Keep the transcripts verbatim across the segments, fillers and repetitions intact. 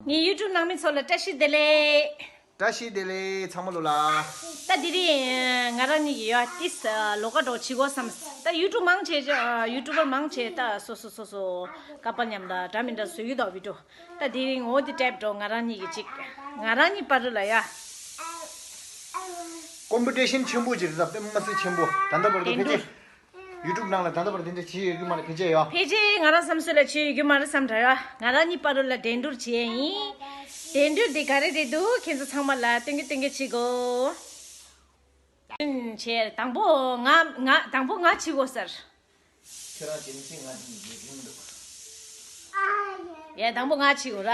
ངའི་ཡུ་ཊུབ་ནང་མི་ཚོ་ལ་བཀྲ་ཤིས་བདེ་ལེགས། བཀྲ་ཤིས་བདེ་ལེགས་ཚང་མ་ལོ་ལ། ད་དེ་རིང་ང་རང་གཉིས་ཀྱི་ཡོད་ཏིས་ལོ་ཀ་འགྲོ་བྱེད་དགོས་བསམ། ད་ཡུ་ཊུབ་མང་ཆེ་ཡུ་ཊུབ་པར་མང་ཆེ་ད་སོ་སོ་སོ་སོ་ཀ་པར་མཉམ་དུ་འདྲ་མི་འདྲ་བཟོ་གི་འདུག་བི་ཌི་ཡོ། ད་དེ་རིང་ངོ་དེ་ཊེབ་འགྲོ་ང་རང་གཉིས་ཀྱི་གཅིག་ང་རང་གཉིས་བར་དུ་ལ་ཡ། ཀོམ་པི་ཊི་ཤན་ཆེན་པོ་ཅིག་རེད། ད་དཔེ་མི་སྲིད་ཆེན་པོ། ད་ལྟ་བར་དུ་ཕལ་ཆེར་ཡུ་ཊུབ་ནང་ལ་ད་ལྟ་བར་དེ་འདྲ་བྱས་ཡོད་ཀྱི་མ་རེད། ཕལ་ཆེར་ཡོད། ཕལ་ཆེར་ང་རང་བསམ་ཚུལ་ལ་བྱས་ཡོད་ཀྱི་མ་རེད་བསམ་འདྲ་ཡོད། ང་རང་གཉིས་བར་དུ་ལ་འགྲན་བསྡུར་བྱས་ཡིན། འགྲན་བསྡུར་འདི་ག་རེ་རེད་འདུག་ཁྱེད་ཚོ་ཚང་མ་ལ་སྟོན་གི་སྟོན་གི་བྱེད་དགོས། བྱས་དང་པོ་ང་ང་དང་པོ་ང་བྱེད་དགོས་ཟེར། ཁྱེད་རང་བྱེད་མི་ཤེས། ང་ཅིག་ཡིན་གྱི་མི་འདུག་ཡ་དང་པོ་ང་བྱེད་དགོས་ར།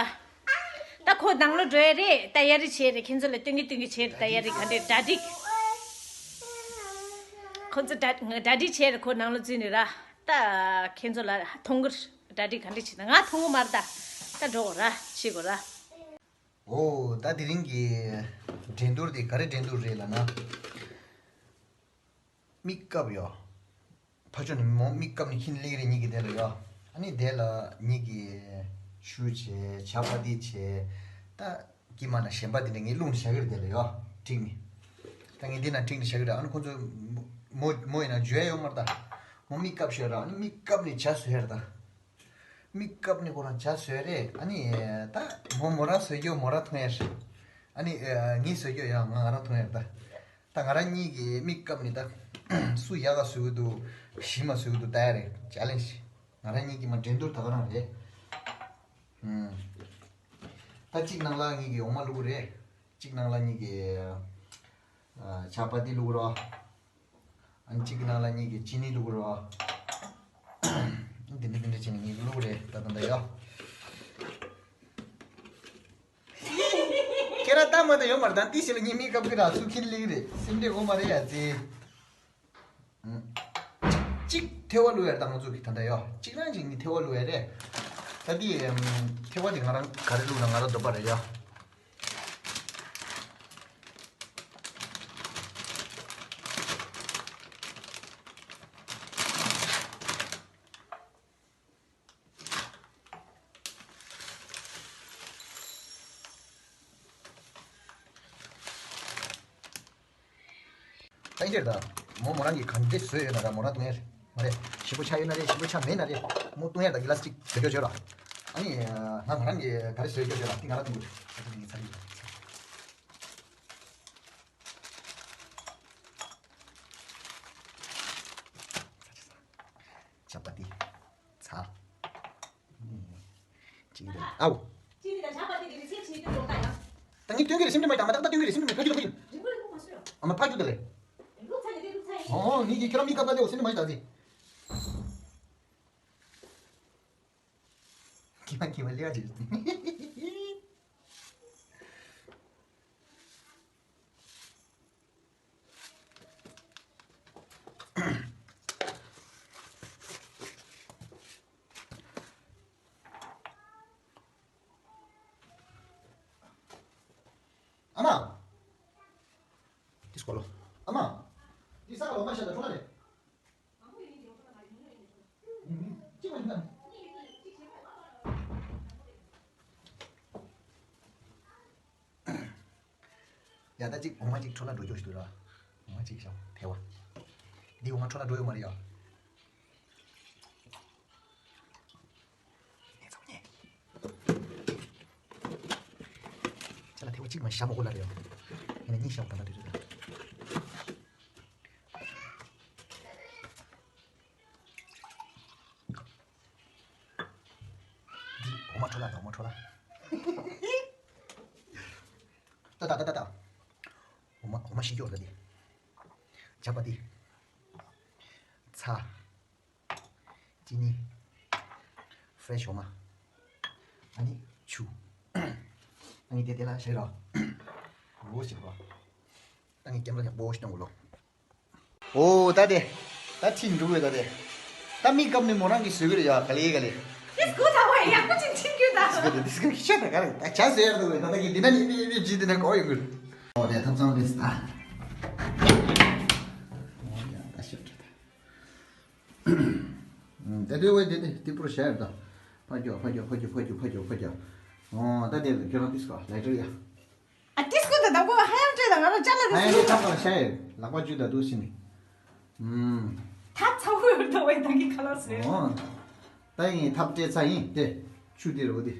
ད་ཁོ་ནང་ལོ་འགྲོ་ཡ་རེད། ད་ཡ་རི་བྱས་རེད། ཁྱེད་ཚོ་ལ་སྟོན་གི་སྟོན་གི་བྱས་རེད། ད་ཡ་རི་ག་འདྲས་གྲ་སྒྲིག་ཁོ་ཚོ་གྲ་གྲ་སྒྲིག་བྱས་རེད། ཁོ་ནང་ལོ་འཛུལ་ནས་ར། ད་ཁྱེད་ཚོ་ལ་མཐོང་གི་རེད། གྲ་སྒྲིག་ག་འདྲས་བྱས། ད་ང་མཐོང་གི་མ་རེད། ད་ད་འགྲོ་དགོས་ར། བྱེད་དགོས་ར། ཨོ། ད་དེ་རིང་གི་འགྲན་བསྡུར་དེ་ག་རེ་འགྲན་བསྡུར་རེད་ལབ་ན། མིག་ཀབ་ཡོད། ཕར་ཕྱོགས་ནས་མོ་མིག་ཀབ་ནས་ཁྱེར་སླེབས་རེད། ཉིད་ཀྱི་དེ་ལ་ཡོད། ཨ་ནི་དེ་ལ་ཉིད་ཀྱི་ཆུ་བྱས། ཇ་པ་ཏི་བྱས། ད་ཀྱི་མ་ན་གཞན་པ་དེ་འདྲ་ངས་བླུགས་ནས་བཞག་གི་རེད། དེ་ལ་ཡོད་བསྒྲིགས་ནས། ད་ངས་འདི་ན་བསྒྲིགས་ནས་བཞག་གི་རེད། ཨ་ནི་ཁོ་ཚོ་མོ་མོ་ཡིན་ན་འཇུ་ཡ་ཡོད་མ་རེད་ད། མོ་མིག་ཀབ་ཤོད་ར། ཨ་ནི་མིག་ཀབ་ནས་ཇ་བཟོས་ཡ་རེད་ད། མིག་ཀབ་ནས་ཁོ་རང་ཇ་བཟོས་རེད། ཨ་ནི་ད་མོ་མོ་རང་བཟོས་རྒྱུ་མོ་རང་འཐུང་ཡ་རེད། ཨ་ནི་ངས་བཟོས་རྒྱུ་ཡང་ང་ང་རང་འཐུང་ཡ་རེད་ད། ད་ང་རང་གཉིས་ཀྱིས་མིག་ཀབ་ནས་ད་སུ་ཡག་ག་བཟོ་གི་འདུག་ཞིམ་མ་བཟོ་གི་འདུག་ལྟ་ཡ་རེད། ཅེ་ལེན་ཇི། ང་རང་གཉིས་ཀྱི་མ་འགྲན་བསྡུར་ད་ག་རང་རེད། ཨུམ། ད་གཅིག་ནང་ལ་ངེད་ཀྱིས་འོ་མ་བླུགས་རེད། གཅིག་ནང་ལ་ངེད་ཀྱིས་ཨ་ཇ་པ་ཏི་བླུགས་རོགས། ཨ་ནི་གཅིག་གི་ནང་ལ་ངེད་ཀྱིས་ཅི་ནི་བླུགས་རོགས། འདི་འདྲ་འདི་འདྲ་བྱས་ནས་ངེད་ཀྱིས་བླུགས་རེད། ད་ད་ད་ཡོ། ཁྱེད་རང་ལྟ་མ་ད་ཡོད་མ་རེད། ད་འདི་ཞིག་ལ་ངས་མིག་ཀབ་ཀྱི་ར་ཚུགས་ཁྱེར་ལིང་རེད། སེམས་ཁྲལ་འོ་མ་རེད་ཡ་ཙི། ཨུམ། གཅིག་ཐལ་བ་བླུགས་ཡ་ད་ང་ཚོ་གི་ད་ད་ཡོ། གཅིག་རང་གཅིག་ནི་ཐལ་བ་བླུགས་ཡ་རེད། ད་འདི་ཨམ། ཐལ་བ་འདི་ང་རང་ག་རེ་བླུགས་ན་ང་རང་འདོད་པ་རེད་ཡོ། ད་འདིར་ད། མོ་མོ་རང་གིས་ག་འདྲས་བཟོས་ཡོད་ན་ར་མོ་རང་འཐུང་ཡ་རེད། མ་རེད། ཞིམ་པོ་ཆགས་ཡོད་ན་རེད། ཞིམ་པོ་ཆགས་མེད་ན་རེད། མོ་འཐུང་ཡ་ད་གི་ལ་སི་ཅིག་བཟོས་རྒྱུ་བྱོས་ར། ཨ་ནི། ང་ང་རང་གིས་ག་རེ་བཟོས་རྒྱུ་བྱོས་ར། འདི་ང་རང་འཐུང་དགོས། ད་ཅི་ངའི་ཚ་གི། ཇ་པ་ཏི། ཚ། ཅི་འདྲ། ཨའོ། ཅི་འདྲ་ཇ་པ་ཏི་དེ་རེ་སེ་ཆི་ཏི་ལོ་ད་ཡ། ད་ངས་སྟོན་གི་རེད། སེམས་ཁྲལ་མ་བྱེད་དང་། མ་ཏག་ཏག་སྟོན་གི་རེད། སེམས་ཁྲལ་མ་བྱེད། ཕ་རྒྱུད་ལ་ཕ་རྒྱུད། རིག་པ་རིག་པ་མ་ཟོས། ཨ་མ་ཕ་རྒྱུད་ལ་ལས། ལུག་ཚ་ནས་དེ་ལུག་ཚ་ཡིན། ཨོ་ངས་ཀྱིས་ཁྱོད་རང་མིག་ཀ་པ་ལས་འོ་སེམས་ཁྲལ་མ་བྱེད་ད་ཟེ། ཁྱི་མ་ཁྱི་མ་ལས་ཨ་ཅིག་ཨ་མ། ཏིས་ཀོ་ལོ། ཨ་མ། འདི་ས་ག་ལོ་མ་ཤ་ད་ཁྲོ་ལ་རེད། ཡ་ད་ཅིག་འོ་མ་ཅིག་འཕྲོ་ལ་འགྲོ་རྒྱུ་ཞིག་འདུག་ར། འོ་མ་ཅིག་ཤོག་ཐལ་བ། འདི་འོ་མ་འཕྲོ་ལ་འགྲོ་ཡོད་མ་རེད་ཡ། ངས་ཚོ་ཉེ། ཅ་ལག་ཐལ་བ་གཅིག་མ་ཤ་མོ་གོ་ལ་རེད་ཡ། ཡིན་ན་གཉིས་ཤ་བ་ད་ལྟ་དུས་ཚོད་ད། འདི་འོ་མ་འཕྲོ་ལ་དང་འོ་མ་འཕྲོ་ལ། ཏ་ཏ་ཏ་ཏ་ཏ། འོ་མ་འོ་མ་ཤི་སྐྱོར་ལ་འདི། ཇ་པ་ཏི། ཚྭ། ཅི་ནི། ཕྲེ་ཤི་འོ་མ། ཨ་ནི་ཆུ། ཨ་ནི་དེ་དེ་ལ་ཞེ་ར། འོ་ཞེ་ར། ཨ་ནི་ཀེམ་ར་ཡག་པོ་ཞིག་བཏང་དགོས་ལོ། ཨོ་ད་དེ། ད་ཁྲིད་འགྲོ་དགོས་ད་དེ། ད་མིག་བཀབ་ནས་མོ་རང་གིས་བཟོས་གི་རེད་ཡ། ག་ལེ་ག་ལེ། དེ་སྒོ་ཚ་བ་ཡག་པོ་ཅིག་ཁྲིད་རྒྱུ་ད། དེ་དེ་སྐད་ཤ་ད་ག་རེ་ད་ཇ་བཟོས་ཡར་འདུག་གི། ད་ད་གི་འདི་ན་ནི་ནི་ནི་ཇི་འདི་ན་གོ་ཡོད་གི། ཨོ་དེ་ཐབ་ཚང་རེད་ད། ཨོ་ཡ་ད་ཤ་ད། དེ་དེ་བས་དེ་དེ་དེ་པུར་ཤ་ཡར་ད། ཕ་ཇོ་ཕ་ཇོ་ཕ་ཇོ་ཕ་ཇོ་ཕ་ཇོ་ཕ་ཇོ། ཨོ་ད་དེ་ཁྱོད་རང་ཏིས་ཀོ་ལའི་ཊར་ཡ། ཨ་ཏིས་ཀོ་ད་དང་པོ་ཧ་ཡང་སྤྲད་ད་ང་རང་ཅ་ལག་ཧ་ཡང་ཏིས་ཀོ་ཁ་པར་ཤ་ཡེ་ལག་པ་བཅུ་ད་དུ་ཕྱིན་ནི། ཨུམ། ད་ཚ་བོ་ཡོད་ད་བའི་ད་གི་ཁ་ལག་ཟོས། ཨོ། ད་ཡིན་ཐབ་སྤྲད་ཚ་ཡིན་ཏེ། ཆུ་དེ་རོ་དེ།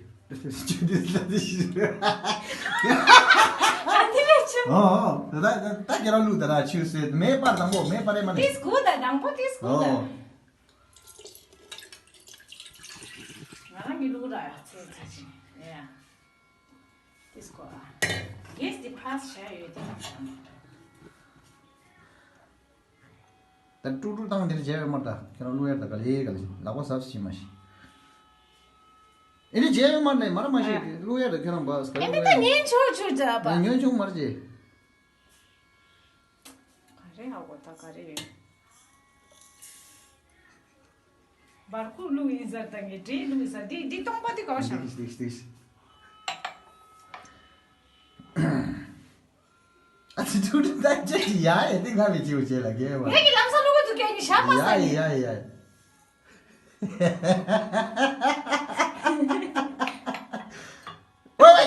ཆུ་དེ་ལ་དེ་ཤི། ཨ་དེ་ལས་ཆུ། ཨོ་ད་ད་ད་ཁྱེད་རང་ལུག་ད་ད་ཆུ་ཟོས་མེ་སྤར་དང་པོ་མེ་སྤར་རེ་མ་ནི། ཏིས་ཀོ་ད་དང་པོ་ཏིས་ཀོ་ད། ཨོ། ང་རང་གི་ལུག་ར་ཡ་ཚེ་ཚེ་ཆེ་ཡ། ཏིས་ཀོ་ཨ། གེས་དེ་ཕ་སི་བྱས་ཡོད་དེ། ད་ཀྲུག་ཀྲུག་བཏང་འདིར་བྱས་ཡོད་མ་རེད་ད་ཁྱེད་རང་བླུག་ཡར་ད་ག་ལེ་ག་ལེ་ལག་པ་ཟབ་ཤི་མ་ཤི། ཨེ་ནི་བྱས་ཡོད་མ་རེད་མ་ར་མ་ཤི་ཨ། བླུག་ཡར་ད་ཁྱེད་རང་བ་ག་ཨེ་ནི་ད་ཉན་ཆོག་ཆོག་ད་པ། ཉན་ཆོག་མ་རེད་ཅེ། ག་རེ་ཧ་གོ་ད་ག་རེ་རེད། བར་ཁུག་བླུག་ཡིན་ཟེར་ད་ངས་འབྲས་བླུག་ཡིན་ཟེར་འདི་འདི་སྟོང་པ་འདི་གོ་ཤང་། འདི་འདི་འདི། ཨ་ཙི་ཐུག་ཏུ་ད་ཅེ་ཡ་ཡ་འདི་ང་མི་ཅིའུ་ཅེ་ལ་གེ་བ། ངས་ཀྱི་ལམ་སང་བླུག་གི་འདུག་གས་ནི་ཤ་པ་ས་ཡ་ཡི། ཡ་ཡ། ཝེ་ཝེ།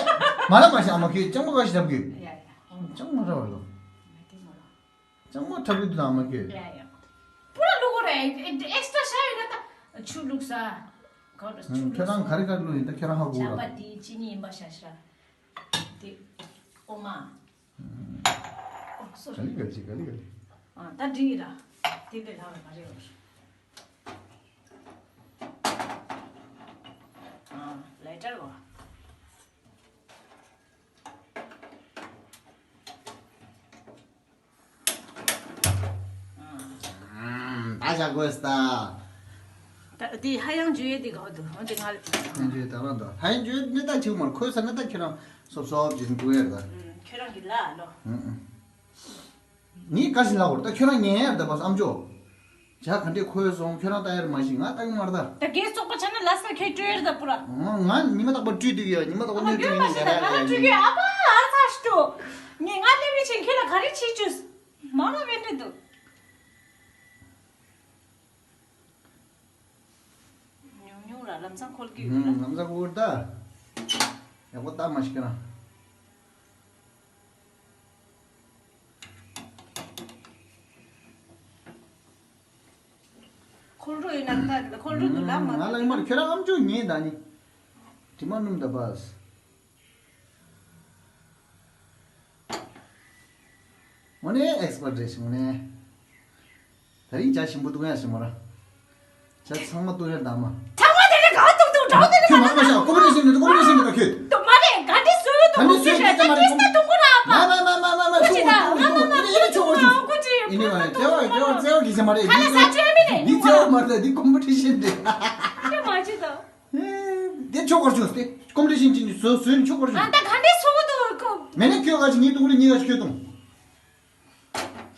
མ་ལ་མ་ཤ་མ་ཁྱོད་ཅང་མ་ག་ཤི་ཐབས་གི། ཡ་ཡ། ཅང་མ་ར་བ་ལོ། ཅང་མ་ཐབས་ཀྱི་དུ་དང་མ་ཁྱོད། ཡ་ཡ། པུ་ར་བླུག་གོ་རེད། ཨེག་སི་ཊ་ར་ཤ་ཡོད་ན་ད་ཆུ་བླུག་ས། ག་རེ་ཆུ་བླུག་ས། ཁྱོད་རང་ག་རེ་ག་རེ་བླུག་ཡིན་ད་ཁྱོད་རང་ཧ་གོ་ར། ཇ་པ་ཏི་ཅི་ནི་ཡིན་པ་ཤ་ཤ། དེ་འོ་མ། ཨོ་སོ་རི། ག་ལི་ག་ལི་ག་ལི་ག་ལི། ཨ་ད་འགྲིག་ཡིན་ར། དེ་ལས་ལྷག་པ་ག་རེ་ཡོད། ཨ་ལའི་ཊར་བ། ད་བཞག་དགོས་ད། ད་དེ་ཧ་ཡང་འཇུ་ཡས་དེ་ག་བ་འདུག་འོན་ཏེ་ང་ལ། ཧ་ཡང་འཇུ་ཡས་ད་བ་འདུག་ཧ་ཡང་འཇུ་ཡས་ནི་ད་ཆུ་མར་ཁོལ་ས་ན་ད་ཁྱེད་རང་སོབ་སོབ་ཅིག་འདུག་ཡས་ད། ཁྱོད་རང་གི་ལ་ལོ། ངས་ག་ཞིག་ལ་བོར་ད་ཁྱོད་རང་ཉན་ཡས་ད་བ་ཨམ་ཅོ། ཇ་ག་འདྲས་ཁོལ་སོང་ཁྱོད་རང་ལྟ་ཡར་མ་ཤི་ང་ལྟ་གི་མ་རེད་ད། ད་རྒས་བཙོག་པ་ཆ་ན་ལ་ས་ཁྱོད་སྤྲོད་ཡར་ད་པུ་ར། ང་ཉི་མ་རྟག་པར་སྤྲོད་དུས་ཡ་ཉི་མ་རྟག་པར་ཨ་གནོད་སྤྲོད་ཡིན་ན་ཡ་ཡ་ཡ་ཡ། ཨ་ཚ་ཞིག་ཏུ། ངས་ང་ལྟ་བུ་ཆེན་ཁྱོད་ལ་ག་རེ་བྱེད་བཅུག་མ་ར་བེ་འདྲ་འདུག་ཉུང་ཉུང་ལ་ལམ་སང་ཁོལ་གི་ཡོད་ན། ལམ་སང་ཁོལ་ད། ཡག་པོ་ལྟ་མ་ཤི་ཁྱོད་རང་། ཁོལ་འགྲོ་ཡིན་ན་ད་ཁོལ་འགྲོ་འདུག་ལ་མ། ང་ལ་ཡིན་མར་ཁྱོད་རང་ཨམ་ཅོག་ཉན་ད་ནི། དྲི་མ་སྣུམ་ད་བས། དངོས་གནས་ཨེག་སི་པར་རེད་དངོས་གནས། ད་རིང་ཇ་ཞིམ་པོ་འདུག་ཡ་ཞིམ་མོ་ར། ཇ་ཚང་མ་འདུག་ཡ་འདམ་མ། ཚང་མ་དེ་ནས་ག་འདུག་འདུག་འདྲ་དེ་ཁྱོད་མ་མ་ཤ་ཀོ་པི་ཊི་ཤན་འདི་ཀོ་པི་ཊི་ཤན་འདི་ད་ཁྱོད། དུ་མ་རེད་ག་འདི་སུ་ཡོད་དུ་ད་འདི་སུ་ཡོད་ད་མ་རེད་ཀོ་པི་ཊི་ཤན་དུ་ཀོ་ར་པ། མ་མ་མ་མ་མ་མ་ཀུ་ཅི་ད་མ་མ་མ་ཀུ་ཅི་ཀུ་ཅི་ཀུ་ཅི་ཀུ་ཅི། ཨི་ནི་མ་རེད་ཙེ་བ་ཙེ་བ་ཙེ་བ་གི་ཟེར་མ་རེད། ཁ་ལ་ས་ཆོད་མི་རེད། འདི་ཙེ་བ་མ་རེད་འདི་ཀོ་པི་ཊི་ཤན་འདི། དེ་མ་ཅི་ད། དེ་ཆོག་གར་ཆོག་སྟེ། ཀོམ་པི་ཊི་ཤན་ཅིག་ནི་བཟོ་བཟོས་ནི་ཆོག་གར་ཆོག་ཨ་ད་ག་འདྲས་བཟོ་གི་འདུག་ཀོ། མེད་ན་ཁྱོད་ག་ཅིག་ངའི་དུང་ལ་ངའི་ག་ཅིག་ཁྱོད་དུང་།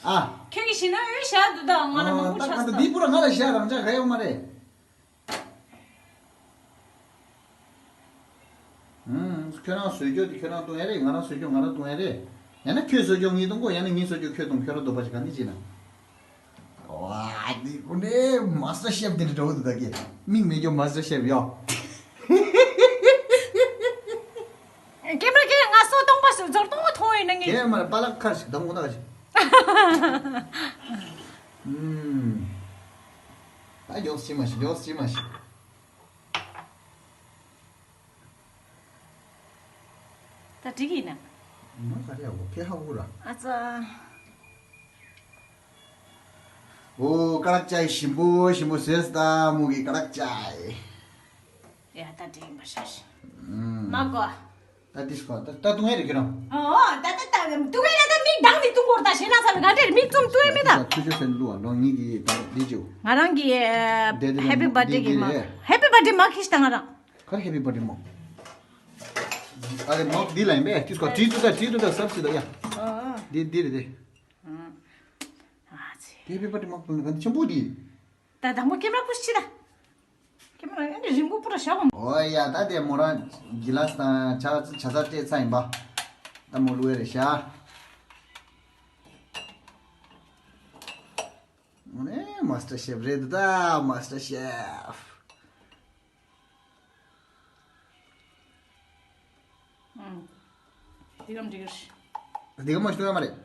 ཨ། ཁྱོད་ཀྱི་ཞིག་ན་ཡོད་ཤ་འདུག་ད་ང་ལ་མང་པོ་ཆགས་སོང་། འདི་པུ་ར་ང་ལ་ཤ་རང་ཅག་ག་ཡོད་མ་རེད། ཁྱོད་རང་བཟོས་རྒྱུ་དེ་ཁྱོད་རང་གཏོང་ཡ་རེད། ང་རང་བཟོས་རྒྱུ་ང་རང་གཏོང་ཡ་རེད། ཡང་ན་ཁྱོད་བཟོས་རྒྱུ་ངས་གཏོང་གོ། ཡང་ན་ངས་བཟོས་རྒྱུ་ཁྱོད་གཏོང་། ཁྱོད་རང་འདོད་པ་ཞིག་ག་འདི་བྱེད་ན། ཝ། འདི་ཀུན་ནས་མ་སི་ཊར་ཤེཕ་དེ་འདྲ་འགྲོ་འདུག་ད་གི་མིག་མེད་རྒྱུ་མ་སི་ཊར་ཤེཕ་ཡོ། ཀེམ་ར་ཀེ་ང་སོ་སྟོང་པ་སུ་ཛོར་སྟོང་པ་མཐོང་ཡོད་ན་ངས། ཀེམ་ར་པ་ལག་ཁར་ཞིག་དང་གོ་ན་ཞིག་ཨུམ། ད་མགྱོགས་ཅི་མ་ཞིག་མགྱོགས་ཅི་མ་ཞིག་ད་འགྲིག་ཡིན་ན། ང་ག་རེ་ཡག་པོ་ཁེ་ཧ་གོ་ར། ཨ་ཙ། ཨོ་ཀ་ལག་ཅའི་ཞིམ་པོ་ཞིམ་པོ་ཟོས་ད་མུ་གི་ཀ་ལག་ཅའི། ཡ་ད་འགྲིག་ཡིན་པ་ཤ་ཤ། ཨུམ། མ་གོ། ད་ཏིས་ཀོ་ད་ད་ཏུང་ཨེ་རེ་ཁྱོད་རང་། ཨོ་ད་ད་ད་ཏུང་ཨེ་ལ་ད་མིག་མདངས་ནི་ཏུང་གོར་ད་ཞེ་ན་ས་ལ་ག་འདྲེར་མིག་བཙུམ་ཏུང་ཨེ་མེད་ད། ཚུལ་ཆོས་སེམས་ལུ་ཨ་ལོ་ངེད་ཀྱི་ད་འདི་ཅིའུ། ང་རང་གི་ཧེ་པི་བར་ཐ་ཌེ་གི་མ་ཧེ་པི་བར་ཐ་ཌེ་མ་ཁིས་ད་ང་རང་། ག་རེ་ཧེ་པི་བར་ཐ་ཌེ་མོ། ཨ་རེ་མོ་འདི་ལ་ཡིན་པས་ཏིས་ཀོ་བྲིས་ཏུ་ད་བྲིས་ཏུ་ད་སབ་སི་ད་ཡ། འདི་འདི་རེད་དེ། ཨ་ཙི། ཧེ་པི་བར་ཐ་ཌེ་མོ་ག་འདི་ཆེན་པོ་འདི། ད་དང་པོ་ཀེམ་ར་ཀུ་ཤི་ད། ཀེམ་ར་ཨ་འདྲ་རིང་པོ་པུ་ར་བཞག་གོ། ཨོ་ཡ་ད་དེ་མོ་རང་གི་ལ་སི་དང་ཇ་ཇ་ཚ་སྤྲད་ཚ་ཡིན་པ། ད་མོ་ལུ་ཨེ་རེ་ཤ། ཨོ་ནེ་མ་སི་ཊར་ཤེཕ་རེད་ད་མ་སི་ཊར་ཤེཕ། འདི་ག་མ་འགྲིག་གི་རེད། འདི་ག་མ་ཤོང་ཡ་མ་རེད།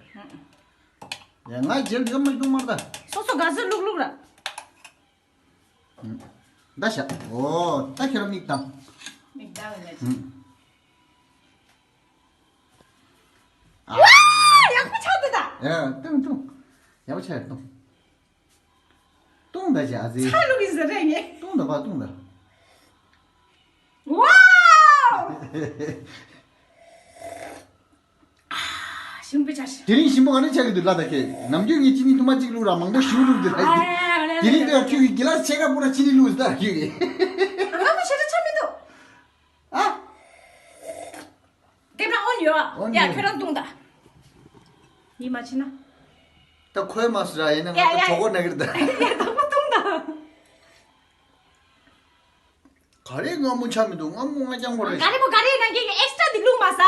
ཡ་ང་རྗེས་འདི་ག་མ་ཤོང་མ་རེད་ད། སོ་སོ་ག་ཚོད་བླུག་བླུག་ར། ད་ཤ། ཨོ་ད་ཁྱེད་རང་མིག་དང་། མིག་དང་ལ། ཨ། ཡག་པོ་ཆགས་འདུག་ད། ཡ་བཏུང་བཏུང་། ཡག་པོ་ཆགས་བཏུང་། བཏུང་ད་ཅི་ཨ་ཙི། ཚ་ལུག་ཡིན་ཟེར་རེད་ངས། བཏུང་ད་པ་བཏུང་ད། ཝའོ། ཞིམ་པོ་ཆགས་ཤིང་། དེ་རིང་ཞིམ་པོ་ག་ནས་ཆགས་ཀྱི་འདུག་ལ་ད་ཁྱེད། ནམ་རྒྱུན་ངས་ཅི་ནི་ཐུ་མ་གཅིག་བླུགས་ར་མང་པོ་ཞིག་བླུགས་འདུག་ད། དེ་རིང་ད་ཁྱོད་ཀྱི་གི་ལ་ཆེ་ཁ་པོ་ར་ཅི་ནི་བླུགས་ད་ཁྱོད་ཀྱི། ང་མ་ཆེ་ད་ཆ་མི་འདུག་ཨ། དེ་ན་ཨོན་ཡོད། ཨོན་ཡ་ཡོད། ཁྱོད་རང་བཏུང་ད། ཡིད་མ་ཆེས་ན། ད་ཁོའི་མ་སུ་ར་ཡིན་ན་ང་ཡ་ད་གྲོགས་པོ་ན་གི་རེད་ད། ཡ་ད་མ་བཏུང་ད། ག་རེ་སྔ་མོ་ཆ་མི་འདུག་སྔ་མོ་ང་རྐྱང་པོ་རེད། ག་རེ་མོ་ག་རེ་ནང་གི་ཨེག་སི་ཊ་འདི་བླུགས་མ་ས།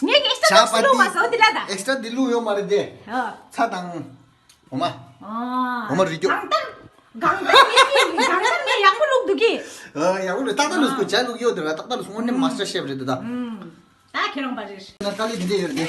ངས་ཀྱི་ཨེག་སི་ཊ་ཆ་འདི་བླུགས་མ་ས་འོ་འདི་ལ་ད། ཨེག་སི་ཊ་འདི་བླུགས་ཡོད་མ་རེད་དེ། ཨ། ཚྭ་དང་། འོ་མ། ཨ། འོ་མ་རིགས་རྒྱུ། གང་ལྟར། གང་ལྟར་ངས་ཀྱི་གང་ལྟར་ངས་ཡག་པོ་བླུགས་འདུག་གི། ཨ་ཡག་པོ་བླུགས་ཏག་ཏག་བླུགས་སུ་ཇ་བླུགས་ཡོད་དེ་ར་ཏག་ཏག་བླུགས་སུ་དངོས་གནས་མ་སི་ཊར་ཤེཕ་རེད་དེ་ད། ད་ཁྱེད་རང་པ་རེད། ན་དཀའ་ལས་འདི་འདྲས་ཡོད་རེད།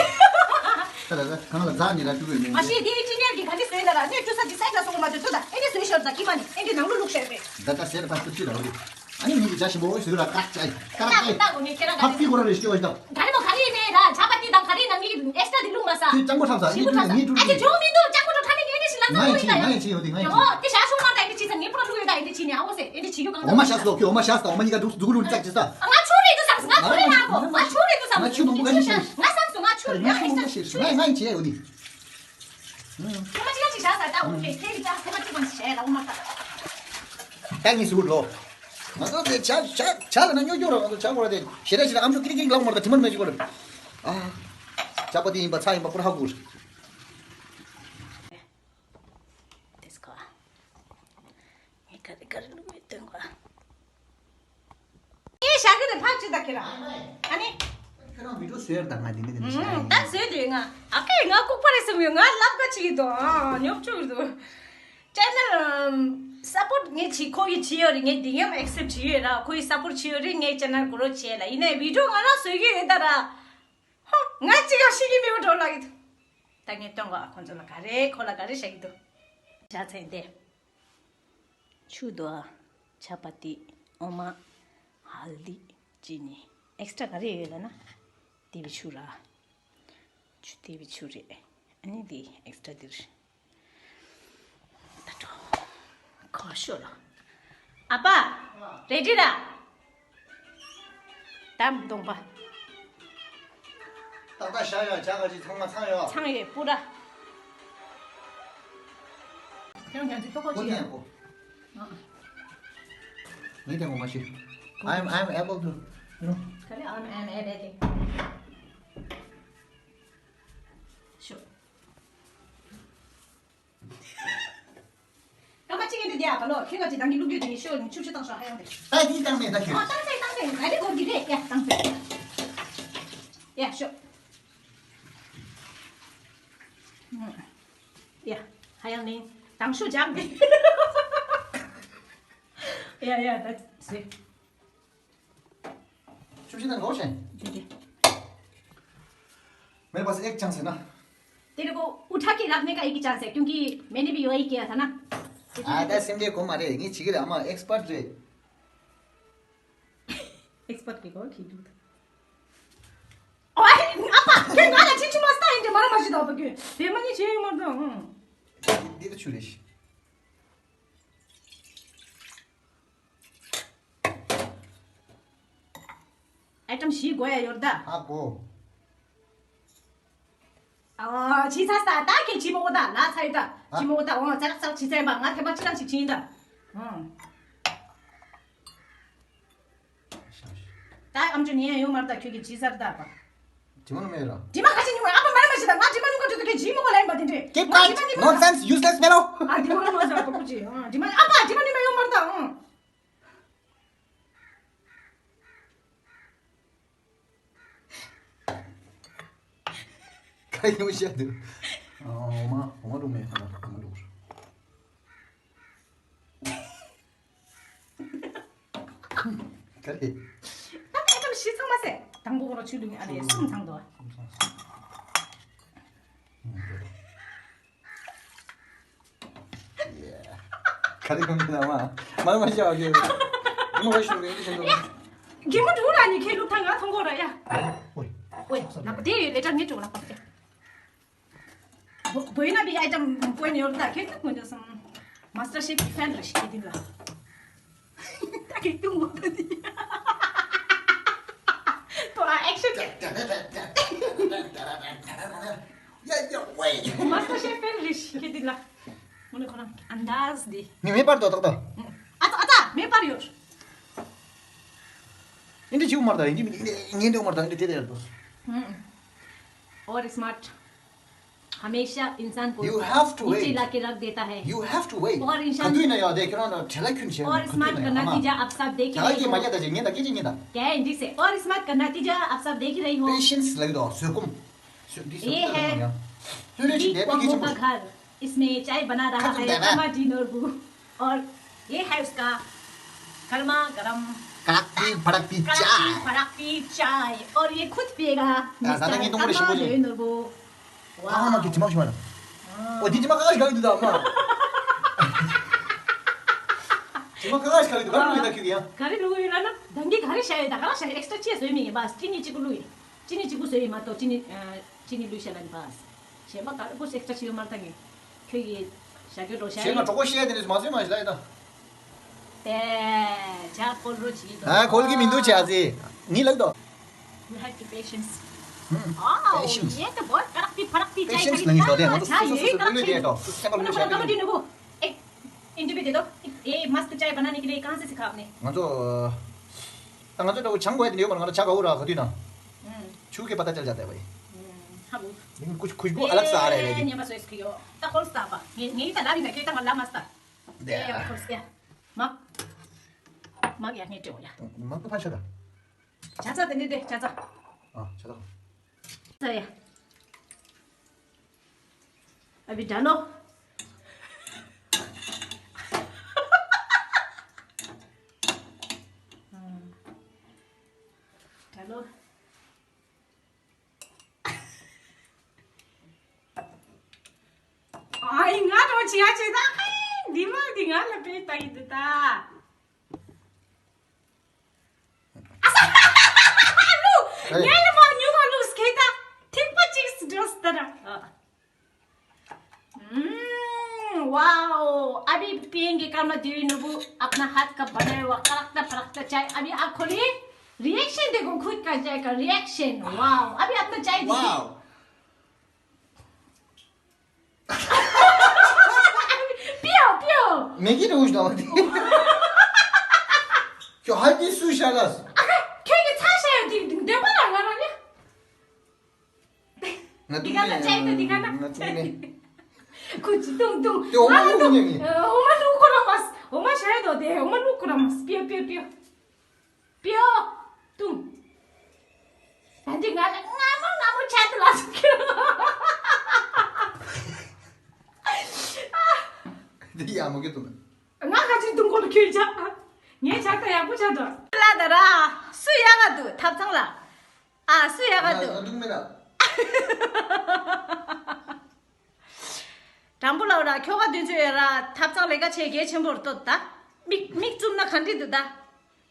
ད་ལ་ད་གང་ལ་འཛག་ནི་ར་ཐུག་ཡོད་མེད། མ་གཞི་དེའི་ཅི་ཉེར་གྱི་ག་འདྲས་བཟོས་ན་ར་ནས་བཀྲུ་ས་ཅི་སའི་ལ་སོང་མ་དུས་ཚོད་ད་ཨེ་འདྲས་བཟོས་ཤོར་ད་ཀི་མ་ནི་ཨེ་འདྲས་ནང་ལོ་བླུགས་ཤེར་རེད། ད་ད་ཟེར་ཕ་ཚུར་ཅི་ར་འོ་རེད། ཨ་ནི་མི་གི་ཇ་ཞིམ་པོ་བཟོས་ར་ཀག་ཅའི་ཀག་ཀའི། ད་གོ་ནས་ཁྱེད་རང་ཕ་ཕི་གོ་ར་རེ་ཤི་བ་ད། ག་རེ་མོ་ག་རེ་ནས་ར་ཇ་པ་ཏི་དང་ག་རེ་ནང་གི་ཨེ་སི་ཊ་དེ་བླུགས་མ་ས། ཁྱོད་ཅང་པོ་ཁྲབ་ས་ཞིག་ཨེ་འགྲོ་ནས་ངས་འགྲོ་ཨ་ཅེ་ཞིག་ཇོ་མི་འདུག་ཅང་པོ་འགྲོ་ཁྲ་མི་ངས་འདྲས་ཞིག་ལ་ང་ཡིན་ཆེ་ང་ཡིན་ཆེ་ཡོད་དེ་ང་ཡིན་ཆེ། ཡོ་དེ་ཞག་ཤོང་མ་ད་ཨེ་འདྲས་ཅི་ཚ་ངས་པུ་ར་བླུགས་ཡོད་ད་ཨེ་འདྲས་ཅི་ནས་ཨ་འོ་སེ་ཨེ་འདྲས་ཅི་རྒྱུ་གང་འོ་མ་ཤ་སོགས་ཁྱོད་འོ་མ་ཤ་སྟ་འོ་མ་གཉིས་ཀ་འདུག་འདུག་ལུག་ཅག་ཅི་ས། ང་ཆུ་རེད་དུ་བསམ་ང་ཆུ་རེད་ང་གོ་ང་ཆུ་རེད་དུ་བསམ་ང་ཆུ་མང་པོ་ག་ཤེས་ཤེས་ང་བསམ་སོང་ང་ཆུ་རེད་ང་ཡིན་ཆེ་ཡོད་དེ། ཁོ་མ་ཅི་ཡང་ཅི་བྱ་ས་ད་འོ་ཁེ་ཁེ་རི་ཅག་ཁོ་མ་ཅི་མང་ཞེ་ལ་འོ་མ་ཁ། ད་ངས་ཟུར་ལོ། ང་ཚོ་དེ་ཇ་ཇ་ཇ་ལ་ན་སྨྱོ་སྐྱོ་ར་ང་ཚོ་ཇ་གོ་ར་དེ་ཞེ་དྲག་ཞེ་དྲག་ཨམ་ཅོག་ཀི་རི་ཀི་རི་ལག་མོར་ད་དྲི་མར་མེད་ཅིག་གོ་ར། ཨ། ཇ་པ་དེ་ཡིན་པ་ཚ་ཡིན་པ་པུ་ར་ཧ་གོ་ར། དེ་སྐོར། ངས་ག་རེ་ག་རེ་བླུགས་མེད་སྟོན་གོ། ངས་བཞག་གི་རེད་ཕར་ཅི་ད་ཁྱེད་རང་། ཨ་ནི། ཁྱོད་རང་བི་ཌིའོ་བཟོས་ཡོད་ད་ང་འདི་ནི་འདི་ནི་ཞིག་ཨ་ད་བཟོས་དུས་ང་ཨ་ཀའི་ང་ལྐུགས་པ་རེད་བསམ་ཡོད་ང་ལབ་ཀ་ཅིག་ཡིན་དོ་ཨ་ཉོབ་ཆུ་ཡིན་དོ། ཅེ་ནལ་སབ་པོར་ངས་བྱེད་ཁོ་ཡི་བྱེད་ཡོད་རེད་ངས་འདི་ཡང་ཨེག་སེབ་བྱེད་ཡོད་ར་ཁོ་ཡི་སབ་པོར་བྱེད་ཡོད་རེད་ངས་ཅེ་ནལ་གོ་རོ་བྱེད་ལ་ཡིན་ནའི་བི་ཌིའོ་ང་རང་བཟོས་ཀྱི་ཡོད་ད་ར། ཧོ། ང་གཅིག་ཡང་ཤེས་ཀྱི་མེད་པ་འགྲོ་ལབ་ཀྱི་འདུག་ད་ངས་སྟོན་གོ་ཨ་ཁོང་ཚོ་ལ་ག་རེ་ཁོ་ལ་ག་རེ་བཤད་ཀྱི་འདུག་ཇ་ཚན་ཏེ། ཆུ་དོ་ཨ། ཇ་པ་ཏི། འོ་མ། ཧལ་དི། ཅི་ནི། ཨེག་སི་ཊྲ་ག་རེ་ཡོད་ལབ་ན། དེ་བི་ཆུ་ར། ཆུ་དེ་བི་ཆུ་རེད། ཨ་ནི་དེ་ཨེག་སི་ཊྲ་དེ་རེད། ད་འགྲོ། ཁོ་ཤོ་ལ། ཨ་ཕ། རེ་ཌི་ར། ད་གདོང་པ། ཏག་ཏག་བཞག་ཡོད་ཇ་ག་ཅིག་ཚང་མ་ཚང་ཡོད། ཚང་ཡོད་པུ་ར། ཁྱོད་ཀྱང་ཅི་ཏོག་ཀོ་ཅི་ཡ། ངས་དེ་ངོ་མ་ཤེས། I'm I'm able to you know. ག་རེ་I'm I'm able to. ཤོ། སྐར་མ་གཅིག་ཡིན་དུས་དེ་ཡ་ག་ལོ་ཁྱོད་ཀྱི་དང་གི་བླུགས་རྒྱུ་དེ་ཤོ་ནི་ཆུ་ཆུ་བཏང་ཤོག་ཧ་ཡང་དེ། ད་དེ་བཏང་མེད་ད་ཁྱོད། ཨ་བཏང་ཚེ་བཏང་ཚེ་ག་རེ་གོ་གི་རེད་ཡ་བཏང་ཚེ། ཡ་ཤོ། ཡ་ཧ་ཡང་ནི་དང་ཤོ་ཇག་དེ། ཡ་ཡ་ད་ཟེ། शुभ चिंतन गौशन। ठीक है। मेरे पास एक चांस है ना। तेरे को उठा के रखने का एक ही चांस है, क्योंकि मैंने भी यही किया था ना। हाँ, दा सिमडे को मारे, ये छिगरे हम एक्सपर्ट रे। एक्सपर्ट के को खींचू था। ओए, आपा, क्या गाना चिंचू मस्त है, इनके मरा मस्जिद हो तो क्यों? ते मनी छे मत दो, हम्म। दे तो छुरेश। ཨའི་ཊམ་བཞི་དགོས་ཡ་ཡོད་ད། ཨ་གོ། ཨ་ཕྱི་ཚ་ས་ད་ཁྱེད་ཕྱི་མོ་གོ་ད་ལ་ཚ་ཡོད་ད། ཕྱི་མོ་གོ་ད་འོང་ཚ་རག་ཚ་རག་ཕྱི་ཚ་ཡིན་པ་ང་ཐེ་པ་ཕྱི་རང་ཞིག་ཕྱིན་ད། ཨང་། ད་ཨམ་ཅོ་ཉན་ཡ་ཡོད་མ་རེད་ད་ཁྱོད་ཀྱི་ཕྱི་ཚར་ད་པ། དྲི་མ་ནུ་མེད་ར། དྲི་མ་ཁ་ཤས་ཉུང་བ་ཨ་ཕ་མ་རེད་མ་ཤེས་ད་ང་དྲི་མ་ཉུང་ག་ཅོ་ད་ཁྱེད་ཕྱི་མོ་གོ་ལ་ཡིན་པ་དེ་འདྲས། Keep quiet. Nonsense, useless fellow. ཨ་དྲི་མ་ཉུང་བ་ཟ་པ་ཀུ་ཅི། ཨ་དྲི་མ་ཨ་ཕ་དྲི་མ་ཉུང་བ་ཡོད་མ་རེད་ད། ཨང་། ག་ཡོང་བཤད་འདུག་འོ་མ་འོ་མ་རུ་མེད་ཁ་ན་འོ་མ་རུ་ག་རེ། ད་ཨེ་ཀམ་ཤི་ཚང་མ་ཟེ་དང་པོ་གོ་རོ། ཆུ་ལུག་ཨ་རེ་གསུམ་ཚང་དོ། ག་རེ་གོན་གྱི་ན་མ། མ་མ་ཤོག་གི། མ་ཤོག་གི་ཤོག་གི། རྒན་མོ་འགྲོ་ར་ནི་ཁྱེད་ལུག་ཐང་ང་ཐོང་གོ་ར་ཡ། ཨོའི། ཨོའི། ལག་པ་དེ་ཡོད་ལས་དྲ་ངེད་འགྲོ་ལག་པ་དེ། བོད་ན་བི་ཨའི་ཊམ་པོ་ནི་ཡོད་ད་ཁྱེད་ལུག་མ་འཇོག་སམ། མ་སི་ཊར་ཤེཕ་ཕེན་རེ་ཤི་ཁྱེད་དེ་ལ། ད་ཁྱེད་ཏུ་མོ་ད་དེ། ཐོ་ར་ཨེག་ཤན། ཡ་ཡ་ཝེ། མ་སི་ཊར་ཤེཕ་ཕེན་རེ་ཤི་ཁྱེད་དེ་ལ། ངོ་ནས་ཁོ་རང་ཨན་དཱས་དེ། ངས་མེ་སྤར་དོ་ཏག་ཏག་ཨ་ཙ་ཨ་ཙ་མེ་སྤར་ཡོད། ཨིན་དྲི་ཅིའུ་མར་དང་ཨིན་དྲི་མི་ཨིན་དྲི་མར་དང་ཨིན་དྲི་དེ་དེ་ཡར་དོ། और स्मार्ट हमेशा इंसान को You have to नीचे wait. लाके रख देता है। You have to wait. और इंसान ག་དུས་ན་ཡོད་དེ་ཁྱོད་རང་ལ་བྲེལ་ལ་ཁྱོད་བྱས། और स्मार्ट का नतीजा आप सब देख ही रहे हो। ཁྱེད་ཀྱིས་མ་ཉལ་ད་ཅིག་ཉལ་ད་སྐད་ཅིག་ཉལ་ད། क्या है हिंदी से? और स्मार्ट का नतीजा आप सब देख ही रहे हो। Patience ལགས་དོ་བཟོད་སྒོམ། བཟོད་འདི་བཟོད་ये སྒོམ་है ཡང་། ལྷོད་ལྷོད་ཅིག་ལས་པའི་སྐད་ཆ་མ་ཤོད། इसमें चाय बना रहा है कामाडी नोरबू। और ये है उसका गर्मा गर्म कड़कती भड़कती चाय। कड़कती भड़कती चाय। और ये खुद पिएगा। ད་ད་ལྟ་ངས་གཏོང་གི་རེད་ཞིམ་པོ་ཅིག། नोरबू। ཨ་མ་གི་དྲི་མ་ཞིམ་པ་ལ། ཨོ་དེ་དྲི་མ་ཁ་ཁ་ཞིག་ག་གི་འདུག་ད་ཨ་མ། དྲི་མ་ཁ་ཁ་ཞིག་ག་གི་འདུག་ག་རེ་ལུག་ཡོད་ད་ཁྱོད་ཀྱི་ཡང་། ག་རེ་ལུག་ཡོད་ལ་ན་ད་འདི་ག་རེ་བྱ་ཡོད་ད་ག་རེ་བྱ་ཡོད། ཨེག་སི་ཊ་ར་ཅི་ཡ་བཟོས་མི་ཡིན་པ་ཅི་ནི་གཅིག་པུ་ལུག་ཡིན། ཅི་ནི་གཅིག་པུ་བཟོས་ཡིན་མ་གཏོགས་ཅི་ནི་ཅི་ནི་ལུག་བྱ་ལ་ནི་པ། གཞན་པ་ག་རེ་པོ་ཨེག་སི་ཊ་ར་ཅི་ཡོད་མ་ལྟ་ངས་ཁྱོད་ཀྱི་བྱ་རྒྱུ་འགྲོ་བྱ་གཞན་ཡིན། ལ་གྲོགས་པོ་བཤད་དེ་ནི་མ་བཟོས་མ་ཞིག་ལ་ཡིན་ད། དེ་ཇ་ཁོལ་རོ་ཅི་དོ། ཨ་ཁོལ་གི་མི་འདུག་ཅི་ཨ་ཟི། ངའི་ལག་དོ། You have to patience. ཨ་ཡེ་ད་བོད་ཀ་རག་པི་ཕ་རག་པི་ཅའི་ཁ་རི་ད་ཇ་ཡོད་ཀ་རག་ཅི་དོ། ཨིན་ཏི་བི་དེ་དོ། ཨེ་མ་སི་ཀ་ཅའི་བ་ན་ནི་ཀི་ལེ་ཀང་སི་སི་ཁ་ནི། ང་ཚོ་ད་ང་ཚོ་ད་བོ་ཆང་གོ་ཡ་དེ་ཡོད་མ་ང་ཚོ་ཇ་ག་འུ་ར་ག་དུས་ན། छू के पता चल जाता है भाई। हाँ वो। लेकिन कुछ खुशबू अलग सा आ रहा है लेकिन। ཉམས་པ་སོས་ཀྱི་ཡོད། ད་ཁོལ་སྟ་པ། ངེ་ངེ་ད་ལ་རི་ན་ཁེ་ད་ང་ལ་མ་སྟ། དེ་ཡ་ཁོལ་སྟ། མ། མ་ཡ་ངེ་ཏྲེ་ཡ། མ་ཏུ་ཕ་ཤ་ད། ཆ་ཚ་དེ་ནི་དེ་ཆ་ཚ། ཨ་ཆ་ཚ། ཚ་ཡ། ཨ་བི་ད་ལོ། ད་ལོ། ཨའི་ང་རོ་ཅི་ཡ་ཅི་ད་ཨའི་འདི་མ་འདི་ང་ལ་པེ་ཏ་ཡི་འདི་ད། ཨ་ས་ལུ་ངའི་ལ་མ་ཉུ་མ་ལུ་སྐེ་ད་ཐིག་པ་ཅིག་སི་འགྲོ་སི་ད་ར། हम्म, वाओ। अभी पियेंगे कर्मा देवी नुबू अपना हाथ का बनाया हुआ कड़कता फड़कता चाय। अभी आप खोलिए, रिएक्शन देखो खुद का चाय का रिएक्शन। वाओ, अभी अपना चाय देखिए। वाओ। पियो, पियो। मैगी तो कुछ ना होती। क्यों हल्दी सू शालस? क्यों ये था शायद देखो ना गाना ने। ང་འདི་ག་ལ་ཅའི་ད་འདི་ག་ན། ང་འདུག་ནས། ཁོ་ཅི་ཏུང་ཏུང་། དེ་འོ་མ་ང་ལུག་ཏུང་ཉན་ནི། འོ་མ་ལུག་ཁོ་རང་མ། འོ་མ་ཤ་ཡ་དོ་དེ་འོ་མ་ལུག་ཁོ་རང་མ། པིའོ་པིའོ་པིའོ། པིའོ། ཏུང་། ད་འདི་ང་ལ་ང་མོ་ང་མོ་ཆ་དུ་ལ་སུ་ཁྱོད། འདི་ཡ་མོ་གི་ཏུང་། ང་ག་ཅི་ཏུང་ཁོ་ལ་ཁྱོད་ཅག་ངའི་ཆ་ད་ཡག་པོ་ཆ་དོ། ལ་ད་ར། སུ་ཡག་ག་འདུག་ཐབ་ཚང་ལ། ཨ་སུ་ཡག་ག་འདུག་ང་འདུག་མེད་ལ། དྲང་པོ་ལབ་ར་ཁྱོ་ག་དུས་ཚོད་ཡོད་ར་ཐབ་ཚང་ལས་ཀ་བྱེད་གལ་ཆེན་པོ་རེད་ད། མིག་མིག་བཙུམ་ན་ག་འདྲི་འདུག་ད།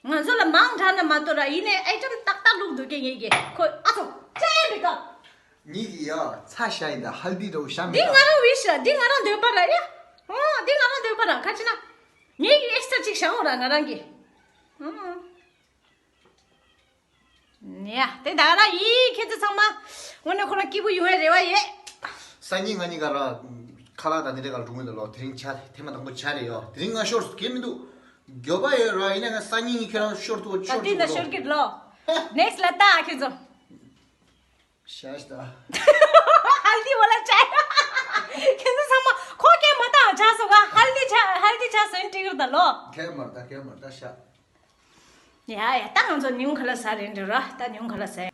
ང་ཚོ་ལ་མང་དྲགས་ན་མ་གཏོགས་ར་ཡིན་ནའི་ཨའི་ཊམ་ཏག་ཏག་བླུགས་འདུག་གེ་ངེད་ཀྱིས་ཁོ་ཨ་ཚོ་ཅེ་མི་དགའ། ཉིད་ཀྱི་ཡ་ཚ་ཤ་ཡིན་ད་ཧལ་དི་རོ་ཤ་མི་འདི་ང་རང་ཝི་ཤ་འདི་ང་རང་འདོད་པ་ར་ཡ། ཨོ་འདི་ང་རང་འདོད་པ་ར་ག་ཅི་ན། ངེད་ཀྱི་ཨེག་སི་ཊ་ར་ཅིག་བཞག་འོ་ར་ང་རང་གི། ཨོ། ཡ་དེ་ད་ར་ཡིས་ཁྱེད་ཚོ་ཚང་མ་དངོས་གནས་ཁོ་རང་སྐྱིད་པོ་ཡོང་བའི་རེ་བ་ཡོད། སང་ཉིན་ང་གཉིས་ཀ་ར་ཁ་ལག་དང་དེ་འདྲ་ག་ལ་འགྲོ་གི་འདུག་ལོ། དེ་རིང་ཆ་ཐེངས་མ་དང་པོ་ཆ་རེད་ཡོ། དེ་རིང་ང་ཤོར་སྐྱེ་མི་འདུག་མགྱོགས་པ་ཡོད་ར་ཡིན་ན་ང་སང་ཉིན་ཁྱོད་རང་ཤོར་ཐུབ་ད་ཤོར་དེ་ཐུབ་ན་ལོ། ཤོར་གི་ལོ། ནེག་སི་ལ་ལྟ་ཨ་ཁྱེད་ཚོ། ཤ་ཤ་ད། ཧལ་དི་བ་ལ་ཅའི། ཁྱེད་ཚོ་ཚང་མ་ཁོ་སྐད་མ་བཏང་ཆ་སོ་ག་ཧལ་དི་ཆ་ཧལ་དི་ཆ་སོན་ཏི་གུར་ད་ལོ། ཁྱེད་མར་ད་ཁྱེད་མར་ད་ཤ། ཡ་ཡ་ད་ང་ཚོ་ཉུང་ཁ་ལ་ཟ་རེད་འདྲི་ར་ད་ཉུང་ཁ་ལ་ཟ།